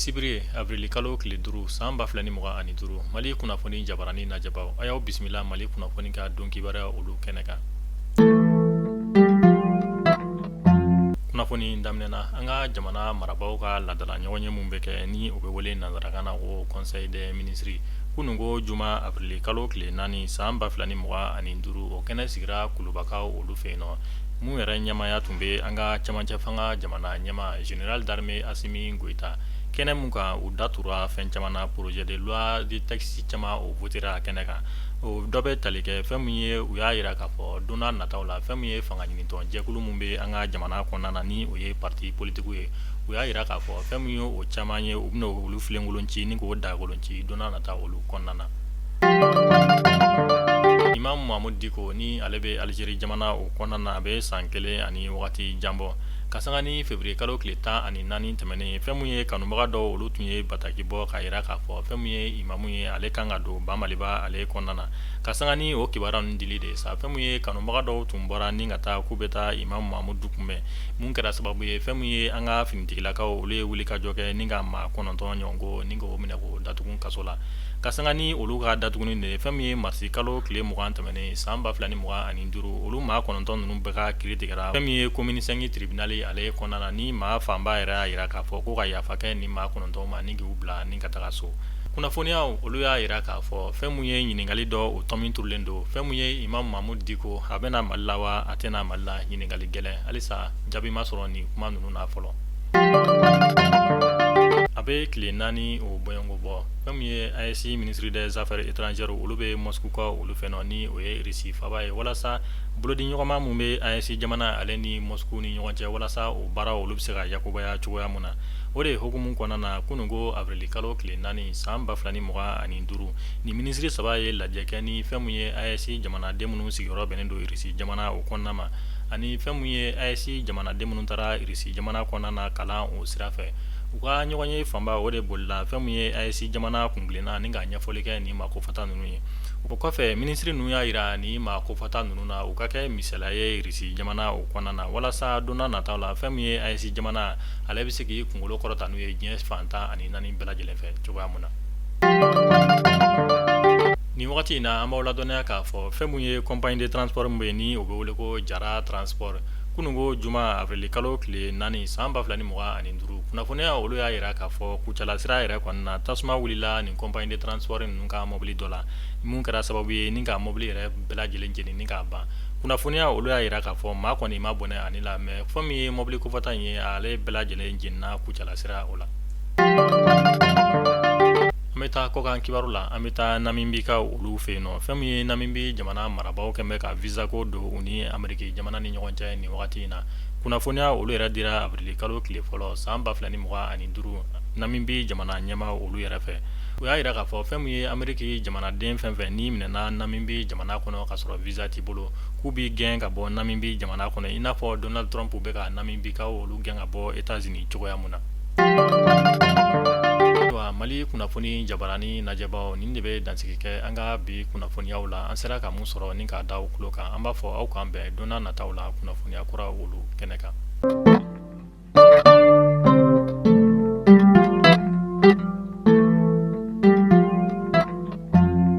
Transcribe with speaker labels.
Speaker 1: sibiri ye, avril kalo tile 5, san 2025. Mali kunnafoni jabarani lajɛbaw, a y'aw bisimila Mali kunnafoni ka don kibaruya olu kɛnɛ kan. Kunnafoni daminɛ na, an ka jamana marabaaw ka laadala ɲɔgɔnye min bɛ kɛ ni o bɛ wele nansarakan na ko conseil des ministres, kunun ko juma avril kalo tile 4, san 2025, o kɛnɛ sigira Kulubakaw olu fɛ yen nɔ. Mun yɛrɛ ɲɛmaaya tun bɛ an ka cɛmancɛ fanga jamana ɲɛmaa général d'armée Asimi Goyita. Kɛnɛ mun kan, u da tura fɛn caman na, projet de loi de texte caman o votera kɛnɛ kan. O dɔ bɛ tali kɛ fɛn min ye, u y'a jira k'a fɔ don nataw la, fɛn min ye fanga ɲinitɔn jɛkulu min bɛ an ka jamana kɔnɔna na, ni o ye parti politique ye, u y'a jira k'a fɔ fɛn min ye o caman ye, u bɛna olu filenkolon ci ni k'o dagakolon ci don nata olu kɔnɔna na. Imam Mahmoud Dicko, ni ale bɛ Algérie jamana o kɔnɔna na, a bɛ san 1 ani wagati jan bɔ. Ka sanga ni février kalo tile 14 tɛmɛnen, fɛn min ye kanubaga dɔw olu tun ye bataki bɔ k'a jira k'a fɔ fɛn min ye imamu ye, ale kan ka don ba Maliba ale kɔnɔna na. Ka sanga ni o kibaruya ninnu dili de ye sa, fɛn min ye kanubaga dɔw tun bɔra ni ka taa k'u bɛ taa imam Mahmoud kunbɛn, mun kɛra sababu ye fɛn min ye an ka finitigilakaw olu ye wulikajɔ kɛ ni ka maa 9 ɲɔgɔn ni k'o minɛ k'o datugu kaso la. Ka sanga ni olu ka datuguni de ye, fɛn min ye marisi kalo tile 20 tɛmɛnen, san 2025, olu maa 9 ninnu bɛɛ ka kiiri tigɛra fɛn min ye commune 5 tribunal ale kɔnɔna na, ni maa fanba yɛrɛ y'a jira k'a fɔ ko ka yafa kɛ ni maa 9 ma ni k'u bila ni ka taga so. Kunnafoniyaw olu y'a jira k'a fɔ fɛn min ye ɲininkali dɔ o tɔmi turulen don, fɛn min ye imam Mahmoud Dicko, a bɛna Mali la wa a tɛna Mali la? Ɲininkali gɛlɛn, halisa jaabi ma sɔrɔ nin kuma ninnu na fɔlɔ. A bɛ tile 4 o bɔɲɔgɔnko bɔ, fɛn min ye AES ministre des affaires étrangères olu bɛ Moscou ka olu fɛ nɔ, ni o ye Russie faaba ye, walasa bolodiɲɔgɔnma min bɛ AES jamana ale ni Moscou ni ɲɔgɔn cɛ, walasa o baara olu bɛ se ka yakubaya cogoya min na. O de hukumu kɔnɔna na, kunun ko avril kalo tile 4, san 2025, ni minisiri 3 ye lajɛ kɛ ni fɛn min ye AES jamanaden minnu sigiyɔrɔ bɛnnen don Russie jamana o kɔnɔna ma, ani fɛn min ye AES jamanaden minnu taara Russie jamana kɔnɔna na kalan o sira fɛ. U ka ɲɔgɔn ye fanba o de bolila fɛn min ye AES jamana kuntilenna ni ka ɲɛfɔli kɛ ni maa kofɔta ninnu ye. O kɔfɛ, minisiri ninnu y'a jira ni maa kofɔta ninnu na, u ka kɛ misaliya ye Russie jamana o kɔnɔna na, walasa don nataw la, fɛn min ye AES jamana ale bɛ se k'i kunkolo kɔrɔta n'u ye diɲɛ fan 14 bɛɛ lajɛlen fɛ cogoya min na. Nin wagati in na, an b'aw ladɔnniya k'a fɔ fɛn min ye compagnie de transport min bɛ yen, ni o bɛ wele ko Jara Transport, kunun ko juma avril kalo tile 4, san 2025, kunnafoniya olu y'a jira k'a fɔ Kucala sira yɛrɛ kɔnɔna na, tasuma wulila nin compagnie de transport ninnu ka mobili dɔ la, mun kɛra sababu ye ni ka mobili yɛrɛ bɛɛ lajɛlen jeni ni k'a ban. Kunnafoniya olu y'a jira k'a fɔ maa kɔni ma bɔnɛ ani la, mais fɛn min ye mobili kofɔta in ye, ale bɛɛ lajɛlen jenina Kucala sira o la. An bɛ taa kɔkan kibaru la. An bɛ taa Namibikaw olu fɛ yen nɔ. Fɛn min ye Namibi jamana marabaaw kɛlen bɛ ka visa ko don u ni Ameriki jamana ni ɲɔgɔn cɛ nin wagati in na. Kunnafoniya olu yɛrɛ dira avril kalo tile fɔlɔ, san 2025, Namibi jamana ɲɛmaa olu yɛrɛ fɛ. U y'a jira k'a fɔ fɛn min ye Ameriki jamanaden fɛn fɛn n'i minɛna Namibi jamana kɔnɔ ka sɔrɔ visa t'i bolo, k'u b'i gɛn ka bɔ Namibi jamana kɔnɔ, i n'a fɔ Donald Trump bɛ ka Namibikaw olu gɛn ka bɔ États-Unis cogoya min na. Mali kunnafoni jabarani lajɛbaw, nin de bɛ dansigi kɛ an ka bi kunnafoniyaw la. An sera ka mun sɔrɔ ni k'a da aw tulo kan, an b'a fɔ aw k'an bɛn don nataw la kunnafoniya kura olu kɛnɛ kan.